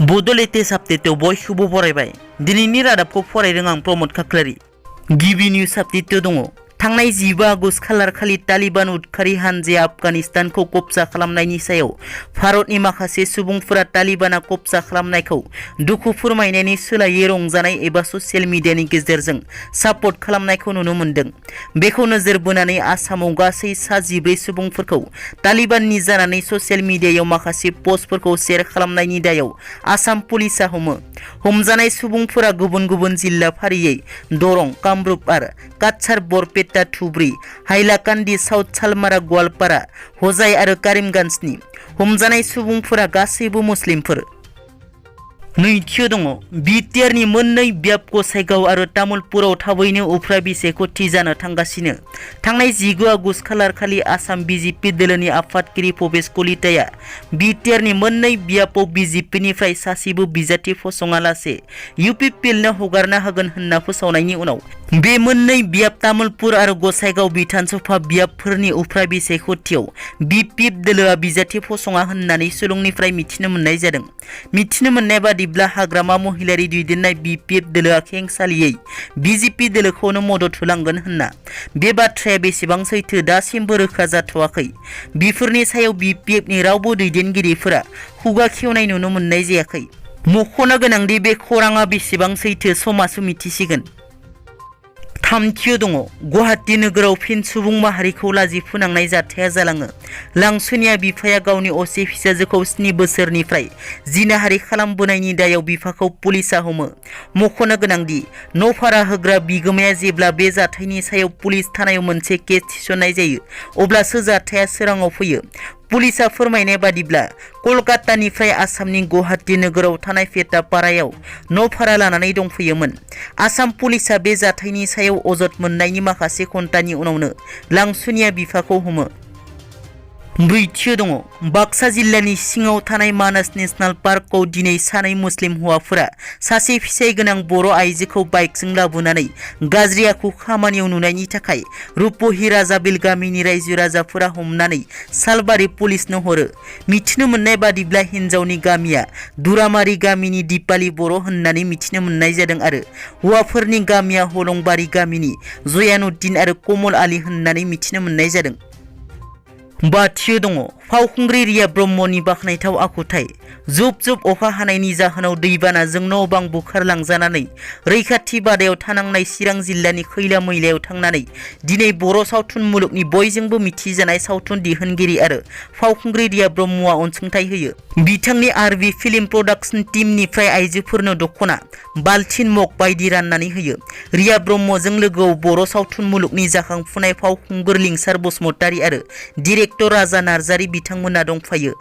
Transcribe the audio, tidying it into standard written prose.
बड' लेटेस्ट आपडेटआव बयखौबो बरायबाय। दिनैनि रादाबखौ फरायदों आं प्रमद खाख्लारि। गिबि निउज आपडेटआव दङ। थांनाय 15 आगस्ट खालार खालि तालिबान उदखारि हानजाया आफगानिस्तानखौ कब्जा खालामनायनि सायाव भारतनि माखासे सुबुंफोरा तालिबाना कब्जा खालामनायखौ दुखु फोरमायनायनि सोलायै रंजानाय एबा ससियेल मिडियानि गेजेरजों सापर्ट खालामनायखौ नुनो मोन्दों। बेखौ नोजोर बोनानै आसामाव गासै 14 सुबुंफोरखौ तालिबाननि जानानै ससियेल मिडियायाव माखासे पस्टफोरखौ शेयार खालामनायनि दायाव आसाम पुलिसआ हमजानाय सुबुंफोरा गुबुन गुबुन जिल्ला फारियै दरं, कामरुप आरो काछार, बरपेटा, धुबरी, हाइलाकान्दि, साउथ सालमारा, गवालपारा, हजाई आरो करीमगंजनि। हमजानाय सुबुंफोरा गासैबो मुस्लिमफोर। नैथियाव दङ। बिटिआरनि मोननै ब्याब गसाइगाव आरो तामुलपुराव थाबैनो उफ्रा बिसायख'थि जानो थांगासिनो। थांनाय 15 आगस्ट खालार खालि आसाम बिजेपि दोलोनि आफादगिरि भबेश कलिताया बिटिआरनि मोननै ब्याबाव बिजेपिनिफ्राय सासेबो बिजाथि फसङालासे इउपिपिएलनो हगारना होगोन होनना फोसावनायनि उनाव बे मोननै ब्याब तामुलपुर आरो गसाइगाव बिधानसभा ब्याबफोरनि उफ्रा बिसायख'थियाव बिपिएफ दोलोआ बिजाथि फसङा होननानै सुलुंनिफ्राय मिथिनो मोननाय जादों। मिथिनो मोननाय बादिब्ला हाग्रामा महिलारि दैदेननाय बिपिएफ दोलोआ खेंसालियै बिजेपि दोलोखौनो मदद होलांगोन होनना। बे बाथ्राया बेसेबां सैथो दासिमबो रोखा जाथ'वाखै। बेफोरनि सायाव बिपिएफनि रावबो दैदेनगिरिफोरा खुगा खेवनाय नुनो मोननाय जायाखै। मख'नो गोनांदि बे खौराङा बेसेबां सैथो समासो मिथिसिगोन। थामथियाव दङ। गुवाहाटी नोगोराव फिन सुबुं माहारिखौ लाजि फोनांनाय जाथाया जालाङो। लांसुनिया बिफाया गावनि असे फिसाजोखौ 7 बोसोरनिफ्राय जिनाहारि खालामबोनायनि दायाव बिफाखौ पुलिसआ हमो। मख'नो गोनांदि न' भारा होग्रा बिगोमाया जेब्ला बे जाथायनि सायाव पुलिस थानायाव मोनसे केस थिसननाय जायो अब्लासो जाथाया सोराङाव फैयो। पुलिसआ फोरमायनाय बादिब्ला कलकातानिफ्राय आसामनि गुवाहाटी नोगोराव थानाय पेटापारायाव न' भारा लानानै दंफैयोमोन। आसाम पुलिसआ बे जाथायनि सायाव अजद मोननायनि माखासे घन्टानि उनावनो लांसुनिया बिफाखौ हमो। ब्रैथियाव दङ। बाक्सा जिल्लानि सिङाव थानाय मानास नेशनेल पार्कआव दिनै सानै मुस्लिम हौवाफोरा सासे फिसाय गोनां बर' आइजोखौ बाइकजों लाबोनानै गाज्रि आखु खामानियाव नुनायनि थाखाय रुपहि राजाबिल गामिनि रायजो राजाफोरा हमनानै सालबारि पुलिसनो हरो। मिथिनो मोननाय बादिब्ला हिन्जावनि गामिया दुरामारि गामिनि दिपाली बर' होननानै मिथिनो मोननाय जादों आरो हौवाफोरनि गामिया हलंबारि गामिनि जयानुद्दिन आरो कमल आली होननानै मिथिनो मोननाय जादों। बाथियाव दङ। फावखुंग्रि रिया ब्रह्मनि बाखनायथाव आखुथाय। जुब जुब अखा हानायनि जाहोनाव दैबानाजों न' बां बुखारलांजानानै रैखाथि बादायाव थानांनाय चिरां जिल्लानि खैला मैलायाव थांनानै दिनै बर' सावथुन मुलुगनि बयजोंबो मिथिजानाय सावथुन दिहुनगिरि आरो फावखुंग्रि रिया ब्रह्मआ अनसुंथाइ होयो। बिथांनि आरबि फिल्म प्रडाक्शन टीमनिफ्राय आइजोफोरनो दख'ना, बाल्थिन, मग बायदि राननानै होयो। रिया ब्रह्मजों लोगोआव बर' सावथुन मुलुगनि जाखांफुनाय फावखुंगुर लिंसार बसुमतारी आरो डिरेक्टर राजा नार्जारी बिथांमोना दंफायो।